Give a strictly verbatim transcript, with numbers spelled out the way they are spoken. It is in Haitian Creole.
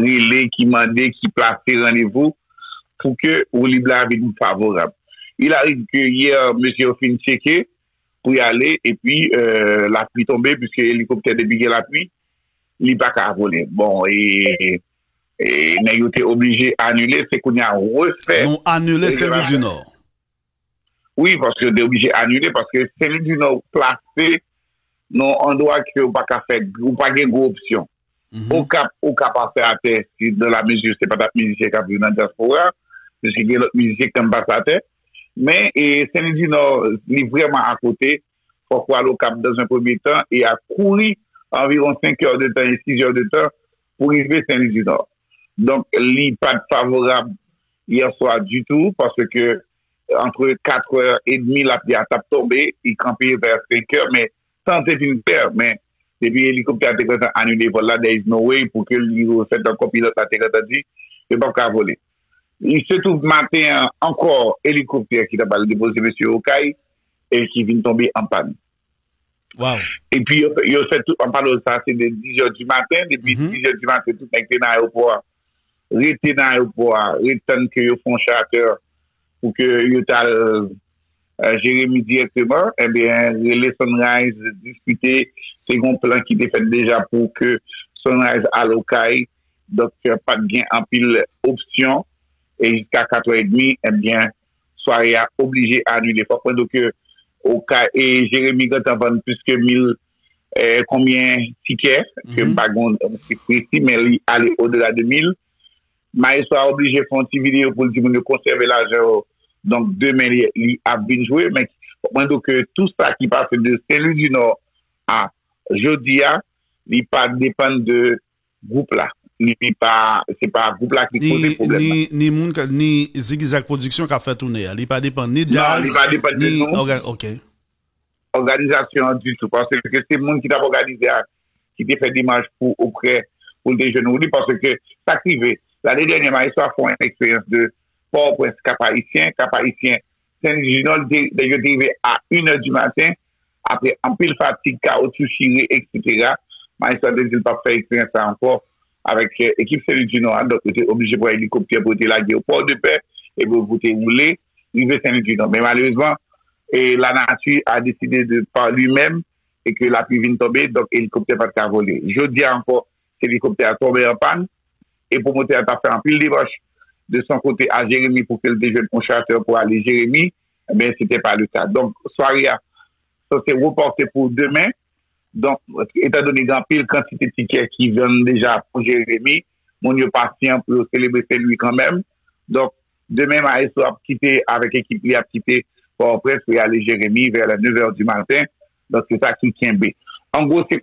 rele, ki mande, ki plase randevou pou ke woulib la vin favorab. Il arrive que hier, mesye yo fin tcheke pou y ale, epi euh, lapli tonbe, piske elikoptè depi gen lapli, li pa ka vole. Bon, e, e nèg yo te oblije anile, se kounye a refè. Nou anile Sen Lwi di Nò. Wi, paske yo te oblije anile, paske Sen Lwi di Nò plase nan yon andwa ke ou pa ka fè, ou pa gen gwo opsyon. Okap, ou ka pase atè, si dans la mesure se pa t ap mizisyen k ap viv nan dyaspora, piske gen lòt mizisyen ki konn pase atè. Men e, Sen Lwi di Nò, li vrèman akote. Fòk ou al Okap dans un premier temps e a kouri anviwon senk è de tan e sis è de tan pou rive Sen Lwi di Nò. Donk, li pa t favorab yè swa ditou, paske antre kat è edmi lapli a t ap tonbe, li kanpe vè senk è, men tan te fin klè, men depi elikoptè a te gentan anile vòl la, there is no way pou ke li refèt ankò, pilòt la te gentan di, yo p ap ka vole. Li se tou maten an ankò, elikoptè ki t ap al depoze mesye Okay e ki vin tonbe an pàn. Epi yo, yo fè tout, an pale sa, se de dis è di maten, depi dis è di maten, tout nèg te nan ayewopò a, rete nan ayewopò a, ret tann ke yo fè yon chatè pou ke yo t al euh, Jeremi dirèkteman, ebyen, rele Sunrise, diskite, se yon plan ki te fèt deja pou ke Sunrise al Okay, donk euh, pa t gen anpil opsyon, e jiska kat è edmi, ebyen, sware a oblije anile. Fòk mwen di w ke Okay e Jeremi gentan vann plis ke mil eh, konbyen tikè, ke m pa gen yon chif presi, men li ale odela de mil. Maestro a oblije fè yon ti videyo pou l di moun yo konsève lajan yo. Donk, demen li, li ap vin jwe, men fòk mwen di w ke tou sa ki pase de Sen Lwi di Nò a jodi a, li pa depann de gwoup la. Li pa, se pa gwoup la ki koze pwoblèm la. Ni, ni moun, ni Zigzag Production k ap fè toune a. Li pa depann ni djaz, ni òga-, ok. Òganizasyon an ditou, paske se moun ki t ap òganize a ki te fè demach pou Oprè pou l te jwenn woulib, paske sa k rive, lane dènyè, Maestro a fè yon eksperyans de Pòtoprens, Kap Ayisyen, Kap Ayisyen, Sen Lwi di Nò, nèg yo te rive a inè di maten, apre anpil fatig, kawotchou chire, etsetera. Maestro a te di l p ap fè eksperyans sa ankò avèk ekip Sen Lwi di Nò a, donk yo te oblije pran elikoptè pou yo te lage yo Pòdepè, epi pou te woule, rive Sen Lwi di Nò. Men malerezman, e lanati a deside de pa li menm e ke lapli vin tonbe, donk elikoptè pa t ka vole. Jodi a ankò, elikoptè a tonbe an pàn e pwomotè a t ap fè anpil demach de son kote a Jeremi pou ke l te jwenn yon chatè pou ale Jeremi, men se te pa le ka. Donk, sware a sanse repòte pou demen. Donk, etandone gen anpil kantite tikè ki vann deja pou Jeremi, moun yo pasyan pou yo selebre Sen Lwi kanmenm. Donk, demen, Maestro ap kite avèk ekip li, ap kite Pòtoprens pou y ale Jeremi vè lè nèf è di maten. Donk, se sa ki kenbe. An gwo, se